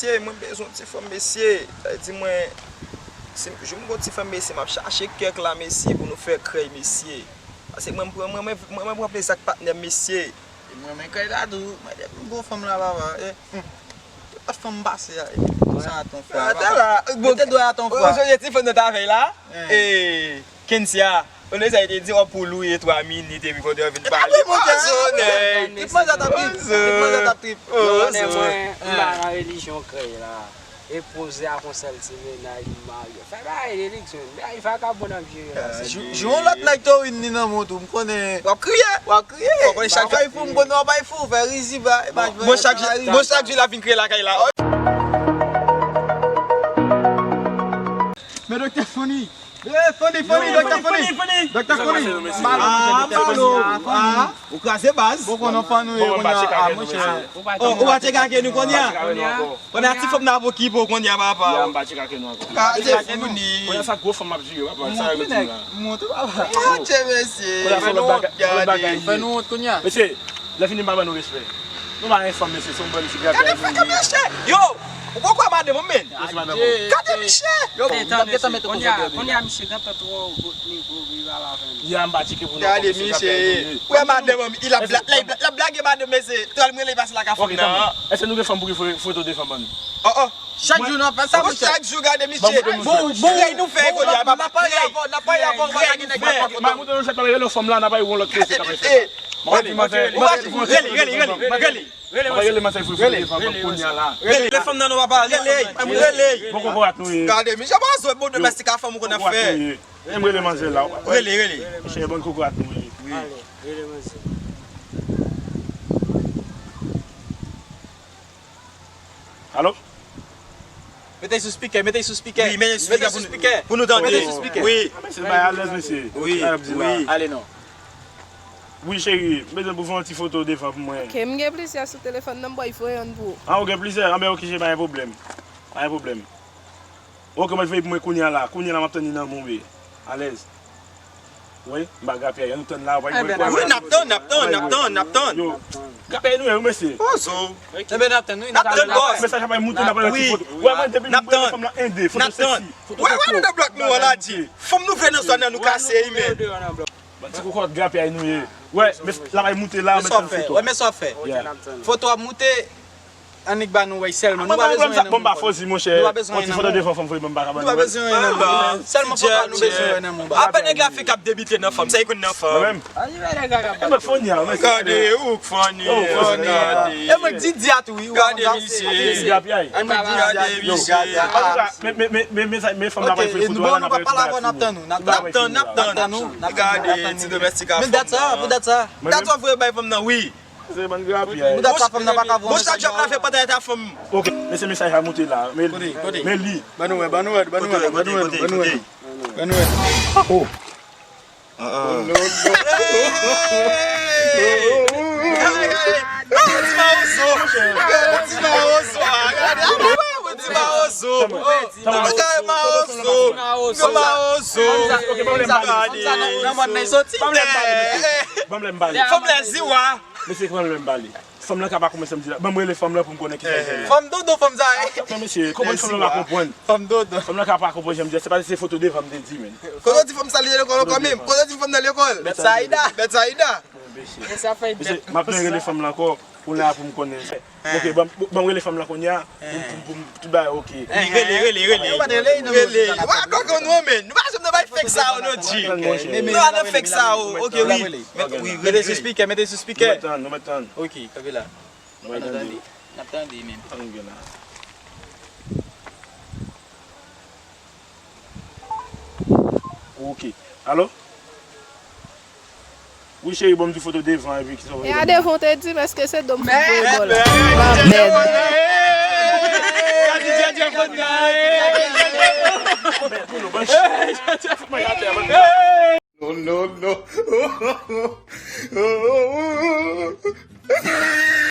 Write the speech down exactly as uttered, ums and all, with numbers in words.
Mesye, mwen bezwen yon ti fanm, mesye. Sa vle di mwen, si jou m gon ti fanm, mesye, m ap chache kèk la, mesye, pou nou fè krèy, mesye. Paske mwen, mwen, mwen, mwen, mwen pran plezi ak patnè m, mesye. E mwen, mwen krèy la tou. Mwen depi m gon fanm la, papa. E, hmm. Tout lòt fanm m pase a, e, sa a ton fwa, papa. Mete dwèt a ton fwa. Ou sonje ti fanm nan t avè l la? E, Kensia. Ou ne sa te di w pou louye twa minit epi kote w vin pale. Pozo, nèg. Tout manzè t ap trip. Pozo. Tout manzè t ap trip. Pozo. Mwen, mwen, m pa nan relijyon krèy la. E poze ak yon sèl ti mennaj, m marye. Fè bagay li, li, men bagay vakabon n ap jere la. Jou, jou yon lòt nèg tou win li nan mont ou, m konnen. W ap kriye. W ap kriye. Fò konnen chak jou. W ap bay fou, m konnen w ap bay fou, fè riziba. Bon, chak jou, bon, chak jou l ap vin kriye lakay la. Men Doktè Foni. Eh, Foni, Foni, Doktè Foni. Doktè Foni. Malo, ah, Doktè Foni. Malo. Ah, ou kraze baz. Bon, konnen fann nou ye kounye a, ah, monchè. Oh, ou pa tcheke ak nou kounye a? Kounye a ti fanm nan ap okipe w kounye a, papa. Ya, m pa tcheke ak nou ankò. Kraze Foni. Kounye a sa gwo fanm ap jire, papa, sa yo di la. Montre, papa. Montre, mesye. Kounye a se lòt bagay, lòt bagay. Fè nou wont kounye a. Mesye, lè fini m pa ban nou respè. Nou pa gen fanm, mesye, se yon bann ti grapyay nou ye. Gade frekant misye. Yo, ou poko wè madanm ou, men. Gade misye. Yo, m ap gentan mete koze. Kounye a, kounye a misye gentan twò wo nivo, wi, pa la fen. Ya, m pa tcheke pou nou. Gade misye. Ou wè madanm ou, l ap bla-, l ap bla-, l ap blage madanm, mesye. Twal mwen, li pase la ka fanm nan. Èske nou gen fanm pou ki fo-, foto de fanm ban nou? Oh, oh. Chak jou nou ap fè sa, monchè. Chak jou, gade misye. Bon, bon, krèy nou fè kounye a, papa, krèy. N ap pale avè w, n ap pale avè w, w pa lage nèg la. M ap montre nou chat, pale lè fanm la, n ap bay yon lòt kote k ap fè sa. Rele, rele, rele, rele. Papa, rele mansay fou, rele fanm nan kounye a la. Rele, rele fanm nan non, papa, rele, rele. Bon kokorat nou ye. Gade, misye pa zòt bon domestik a fanm ou konn ap fè. Kokorat nou ye. Rele manzè la. Rele, rele. Misye bon kokorat nou ye. Wi. Rele manzè. Alo? Mete sou spikè, mete sou spikè. Wi, mete sou spikè pou nou tande. Mete sou spikè. Wi. Ah, mesye, bay alèz, mesye. Wi, wi. Ale non. Wi, cheri, m bezwen pou fè yon ti foto devan pou mwen. Ok, m gen plizyè sou telefòn nan, m bay voye youn pou ou. Ah, ou gen plizyè? Ah, ben, ok, cheri, pa gen pwoblèm. Pa gen pwoblèm. Ok, mèt voye pou mwen kounye a la. Kounye a la, m ap tann li nan men w, bebe. Alèz. Wi, m pa grapyay, ann tann la, w ap voye. Wi, n ap tann, n ap tann, n ap tann, n ap tann. Yo, grapyay nou ye, wi, mesye. Pozo. Enben, n ap tann, wi, n ap tann, bòs. Mesaj la bay moute, n ap bay ti foto. Wè, mwen, depi m wè fanm nan ende, foto seksi. Wè, wè, nou nan blòk nou an la di. Fanm nou vle nan zòn nan, nou kase, men. Bann ti kokòt grapyay nou ye. Wè, men l ap bay moute la, mèt tann foto. Wè, men sa w ap fè. Foto ap moute. Annik ba nou wè sèlman. Nou pa bezwen anyen nan men. Bon, ba fòzi, monchè. Nou pa bezwen anyen nan men. Yon ti foto devan fanm, fanm, m pa ka ba nou wè. Nou pa bezwen anyen nan men. Sèlman foto a nou bezwen wè nan men. Apèn nèg la fè k ap debite nan fanm, sa li konn nan fanm. Mwen menm. E mwen k funny a, mwen. Gade, ou k funny, gade. E mwen k di di a tou, wi. Gade misye. Gade misye. Men, men, men, men, men, men fanm la pa fè foto a, n ap pale avè w, n ap tann ou, n ap tann ou. N ap tann, n ap tann. Gade ti domestik a fanm nan. Men dat sa, pou dat sa. Dat w ap voye bay fanm nan, wi. Se bann grapyay. Bon, chak jou ap lave pantalèt a fanm. Ok, mesye, mesaj la moute la. Men li. Ban nou wè, ban nou wè, ban nou wè, ban nou wè, ban nou wè. Ban nou wè. Oh. Oh, no, no. Hey! Hey! Hey! Ti mawozo. Ti mawozo. Gade, ti mawozo. Ti mawozo. Yo, mawozo. Yo, mawozo. Gade. Nan mòn nan soti. Ban m lè m pale. Fanm la ziwa. Mesye, fanm la pa konprann sa m di la. Ban m rele fanm lan pou m konnen kisa l fè la. Fanm dodo, fanm sa, eh. Non, mesye, konprann fanm lan pa konprann. Fanm dodo. Fanm lan ka pa konprann jan m di la. Se pa se foto devan m te di, men. Kote w di fanm sa li lekòl ankò menm? Kote w di fanm nan lekòl? Bètsaida. Bètsaida. Mesye, m ap rele fanm lan ankò. Pou la pou m konnen. Ok, ban m, ban m rele fanm lan kounye a. Pou, pou, pou, Tout bagay ok. Wi, rele, rele, rele. Yo pa t rele, non, rele. Yo pa t konn nou, men. Nou pa janm nan bay fake sa yo, non, G. Nou pa nan fake sa yo. Ok, wi. Mete sou speaker, mete sou speaker. Nou mèt tann, nou mèt tann. Ok, kanpe la. Nou mèt tande. N ap tande, men. Ann gen la. Ok. Alo? Wi, cheri, ban m ti foto devan epi kisa w vle. E a devan w te di m, èske se do m fout voye bò la? Mèd. Non, non, non.